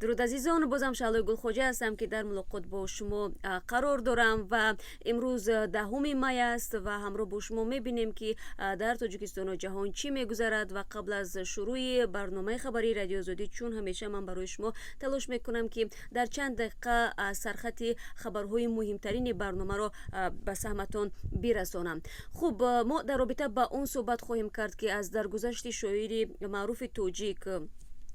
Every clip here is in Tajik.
Дуруд, азизон! Бозам Шаҳлои Гулхоҷа ҳастам, ки дар мулоқот бо шумо қарор дорам ва имрӯз 10 май аст ва ҳамроҳ бо шумо мебинем, ки дар Тоҷикистону ҷаҳон чӣ мегузарад. Ва қабл аз шурӯи барномаи хабарии Радиои Озодӣ, чун ҳамеша ман барои шумо талош мекунам, ки дар чанд дақиқа сархати хабарҳои муҳимтарини барномаро ба саҳматон бирасонам. Хуб, мо дар робита ба он суҳбат хоҳем кард, ки аз даргузашти шоири маъруфи тоҷик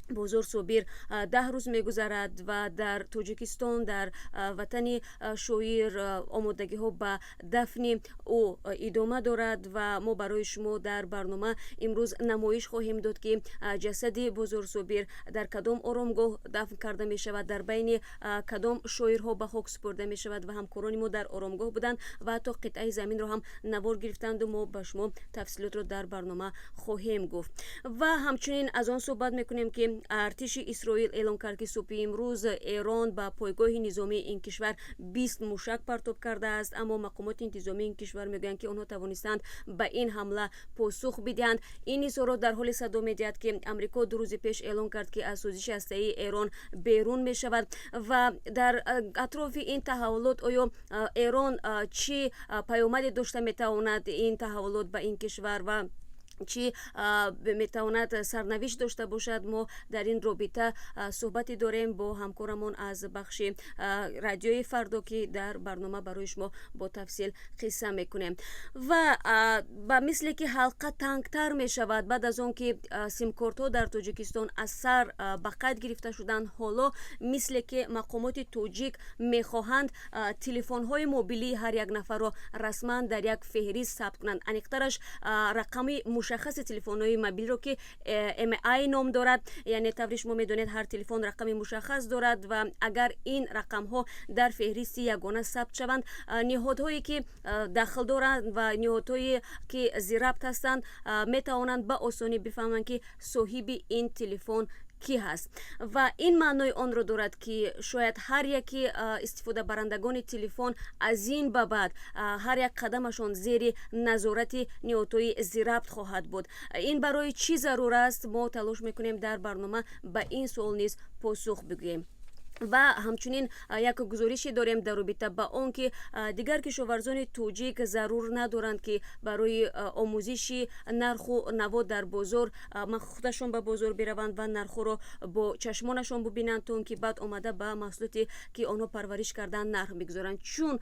Бозор Собир 10 рӯз мегузарад ва дар Тоҷикистон, дар ватани шоир, омодагиҳо ба дафни ӯ идома дорад. Ва мо барои шумо дар барнома имрӯз намоиш хоҳем дод, ки ҷасади Бозор Собир дар кадом оромгоҳ дафн карда мешавад, дар байни кадом шоирҳо ба хок супурда мешавад. Ва ҳамкорони мо дар оромгоҳ буданд ва ҳатто қитъаи заминро ҳам навор гирифтанду мо ба шумо тафсилотро дар барнома хоҳем гуфт. Ва ҳамчунин аз он суҳбат мекунем, ки артиши Исроил эълон кард, ки субҳи имрӯз Эрон ба пойгоҳи низомии ин кишвар 20 мушак партоб кардааст, аммо мақомоти интизомии ин кишвар мегӯянд, ки онҳо тавонистанд ба ин ҳамла посух бидиҳанд. Ин изҳорот дар ҳоле садо медиҳад, ки Амрико 2 рӯзи пеш эълон кард, ки аз созиши ҳастаии Эрон берун мешавад. Ва дар атрофи ин таҳаввулот, оё Эрон чӣ паёмаде дошта метавонад, ин таҳаввулот ба ин кишвар ва чӣ метавонад сарнавишт дошта бошад, мо дар ин робита суҳбате дорем бо ҳамкорамон аз бахши Радиои Фардо, ки дар барнома барои шумо бо тафсил қисса мекунем. Ва ба мисле ки ҳалқа тангтар мешавад, баъд аз он ки симкортҳо дар Тоҷикистон аз сар ба қайд гирифта шуданд, ҳоло мисле ки мақомоти тоҷик мехоҳанд телефонҳои мобилии ҳар як нафарро расман дар як феҳрист сабт кунанд. Аниқтараш, рақами мушаххаси телефонҳои мобилро, ки IMEI ном дорад. Яъне тавре шумо медонед, ҳар телефон рақами мушаххас дорад ва агар ин рақамҳо дар феҳристи ягона сабт шаванд, ниҳодҳое ки дахл доранд ва ниҳодҳое ки зирабт ҳастанд, метавонанд ба осонӣ бифаҳманд, ки соҳиби ин телефон кӣ ҳаст. Ва ин маънои онро дорад, ки шояд ҳар яки истифодабарандагони телефон аз ин ба баъд ҳар як қадамашон зери назорати ниҳодҳои зирабт хоҳад буд. Ин барои чӣ зарур аст? Мо талош мекунем, дар барнома ба ин суол низ посух бигӯем. Ва ҳамчунин як гузорише дорем дар робита ба он ки дигар кишоварзони тоҷик зарур надоранд, ки барои омӯзиши нарху наво дар бозор худашон ба бозор бираванд ва нархҳоро бо чашмонашон бубинанд, то он ки баъд омада ба маҳсулоте ки онҳо парвариш карданд, нарх бигузоранд, чун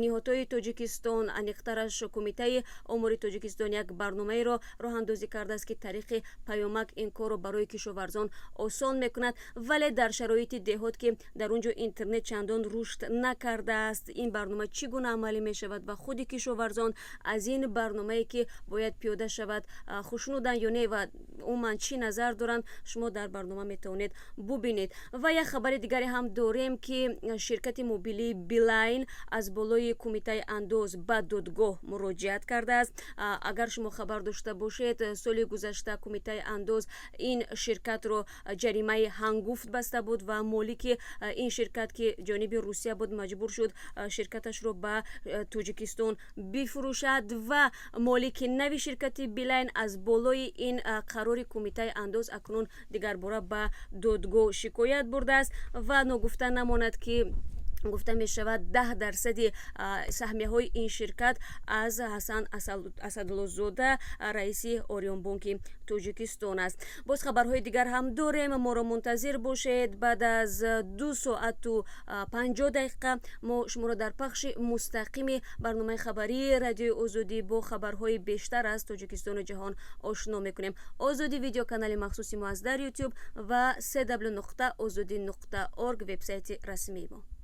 ниҳодҳои Тоҷикистон, аниқтараш Кумитаи омори Тоҷикистон, як барномаеро роҳандозӣ кардааст, ки тариқи паёмак ин корро барои кишоварзон осон мекунад. Вале дар шароити деҳот, ки дар он ҷо интернет чандон рушд накардааст, ин барнома чӣ гуна амалӣ мешавад ва худи кишоварзон аз ин барномае, ки бояд пиёда шавад, хушнуданд ё не ва умуман чӣ назар доранд, шумо дар барнома метавонед бубинед. Ва як хабари дигаре ҳам дорем, ки ширкати мобилии Билайн аз болои Кумитаи андоз ба додгоҳ муроҷиат кардааст. Агар шумо хабар дошта бошед, соли гузашта Кумитаи андоз ин ширкатро ҷаримаи ҳангуфт баста буд ва молики ин ширкат, ки ҷониби Русия буд, маҷбур шуд ширкаташро ба Тоҷикистон бифурӯшад. Ва молики нави ширкати Билайн аз болои ин қарори Кумитаи андоз акнун дигарбора ба додгоҳ шикоят бурдааст. Ва ногуфта намонад, ки гуфта мешавад, 10 дарсади саҳмияҳои ин ширкат аз Ҳасан Асадуллозода, раиси Ориёнбонки Тоҷикистон аст. Боз хабарҳои дигар ҳам дорем, моро мунтазир бошед. Баъд аз 2 соату 50 дақиқа мо шуморо дар пахши мустақими барномаи хабарии Радиои Озодӣ бо хабарҳои бештар аз Тоҷикистону ҷаҳон ошно мекунем. Озодӣ Видео канали махсуси мо аст дар Ютуб ва cw.ozodi.org вебсайти расмии мо.